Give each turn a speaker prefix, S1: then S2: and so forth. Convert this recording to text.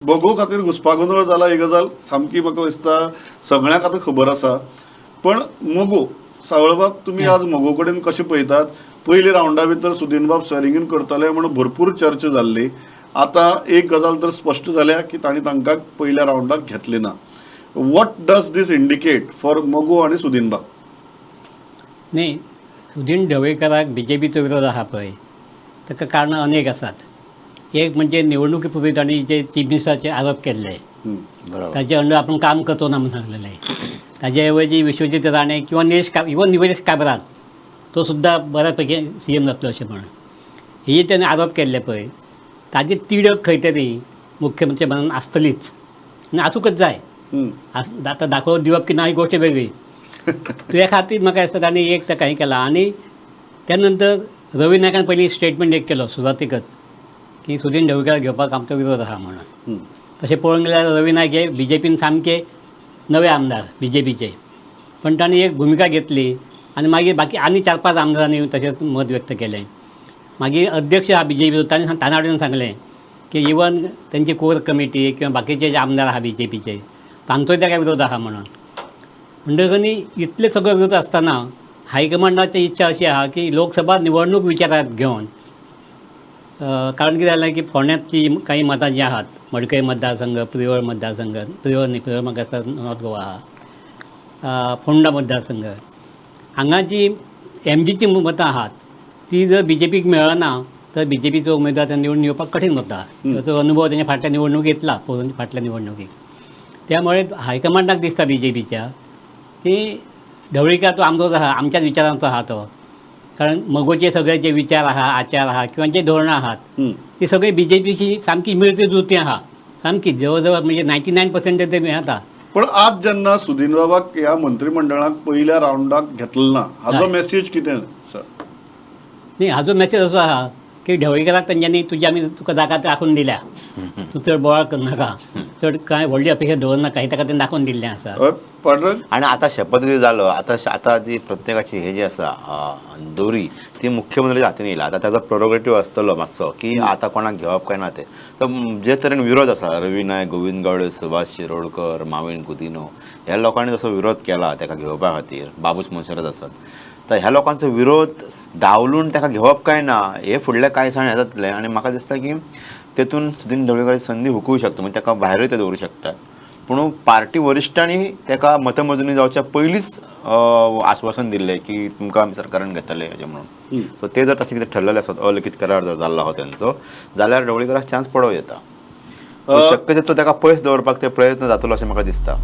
S1: मगो खातीर घुस्पागोंदळ जाला ही गजाल सामकी म्हाका दिसता सगळ्यांक आतां खबर आसा. पण मगो सावळबाब, तुमी आज मगो कडेन कशें पळयतात? पयली रावंडा भितर सुदीनबाब स्वेरिंग इन करतले म्हणून भरपूर चर्चा जाल्ली. आतां एक गजाल तर स्पश्ट जाल्या की तांणी तांकां पयल्या रावंडाक घेतले ना. What does this indicate for मगो आनी सुदीनबाब?
S2: न्ही, सुदीन ढवळीकराक बीजेपीचो विरोध आहा पळय, ताका कारणां अनेक आसात. एक म्हणजे निवडणुकी पूर्वी तांणी जे चीफ मिनिस्टराचे आरोप केल्ले, ताजे अंडर आपूण काम करचो ना म्हणून सांगलेलें. ताजे ऐवजी विश्वजीत राणे किंवा निलेश का, इवन निलेश काब्राल तो सुद्दां बऱ्या पैकी सीएम जातलो अशें म्हणून ही तेणे आरोप केल्ले पळय, ताजी तिडक खंय तरी मुख्यमंत्री म्हणून आसतलीच आनी आसूंकच जाय. आतां दाखोवन दिवप की ना ही गोश्ट वेगळी. त्या खातीर म्हाका दिसता तांणी एक ताका हें केलां. आनी त्या नंतर रवी नायकान पयलीं स्टेटमेंट एक केलो सुरवातीकच की सुदीन ढवळीकर घेवपाक आमचो विरोध आहा म्हणून. तशें पळोवंक गेल्यार रवी नायक हे बीजेपीन सामके नवे आमदार बीजेपीचे, पण तांणी एक भुमिका घेतली आनी मागीर बाकी आनी चार पांच आमदारांनी तशेंच मत व्यक्त केलें. मागीर अध्यक्ष आहा बीजेपीचो, ताणें ताणें वटेन सांगलें की इवन तेंची कोर कमिटी किंवा बाकीचे जे आमदार आहा बीजेपीचे तांचोय ताका विरोध आहा म्हणून. म्हणटकच न्ही इतले सगळे विरोध आसतना हायकमांडाची इच्छा अशी आहा की लोकसभा निवडणूक विचारात घेवन, कारण कितें जालें की फोंड्यांतली काही मतां जीं आहात, मडकय मतदारसंघ, प्रियोळ मतदारसंघ, प्रियोळ न्ही, प्रियोळ म्हाका दिसता नॉर्थ गोवा आहा, फोंडा मतदारसंघ, हांगा जी एमजीची मतां आहात ती जर बीजेपीक मेळना तर बीजेपीचो उमेदवार त्या निवडून येवपाक कठीण वता. ताचो अनुभव तेणे फाटल्या निवडणूक घेतला पळोवन फाटल्या निवडणुकीक. त्यामुळे हायकमांडाक दिसता बीजेपीच्या की ढवळीकार तो आमचोच आहा, आमच्याच विचारांचो आहा तो, कारण मगोचे सगळे जे विचार आहा, आचार आहा किंवा जे धोरणां आहात ती सगळी बीजेपीची सामकी मिळती जुळती आहा, सामकी जवळ जवळ म्हणजे 99% ते मेळटा.
S1: पण आज जेन्ना सुदीन बाबाक ह्या मंत्रिमंडळाक पयल्या रावंडाक घेतलो ना, हाजो मेसेज कितें सर?
S2: न्ही, हाजो मेसेज असो आहा की ढवळीकराक तेंच्यांनी तुजी आमी तुका जागा दाखोवन दिल्या, तूं चड बोवाळ करनाका, चड कांय व्हडली अपेक्षा दवरनाका, हें ताका तें दाखोवन दिल्लें आसा.
S1: हय पाडरंग.
S3: आणि आता शपथविधी जालो, आता आता जी प्रत्येकाची हे जी आसा दोरी ती मुख्यमंत्र्याच्या हातीन येयला. आतां ताजो प्रोरोगेटीव आसतलो मातसो की आतां कोणाक घेवप काय ना ते. सो जे तरेन विरोध आसा, रवी नायक, गोविंद गावडे, सुभाष शिरोडकर, माविन गुदिनो ह्या लोकांनी जसो विरोध केला ताका घेवपा खातीर, बाबूश मोन्सेरात आसत, तर ह्या लोकांचो विरोध डावलून ताका घेवप काय ना हे फुडले कांय दिसांनी हें जातलें. आनी म्हाका दिसता की तेतून सुदीन ढवळीकर संदी हुकूंक शकता, म्हणजे ताका भायरूय ते दवरूं शकतात. पूण पार्टी वरिश्ठांनी ताका मतमोजणी जावच्या पयलींच आश्वासन दिल्लें की तुमकां आमी सरकारान घेतले अशें म्हणून. सो ते जर तशें कितें ठरलेलें आसत, अलिखीत करार जर जाल्लो आहा तेंचो, जाल्यार ढवळीकराक चान्स पडोवं येता. शक्यतो ताका पयस दवरपाक ते प्रयत्न जातलो अशें म्हाका दिसता.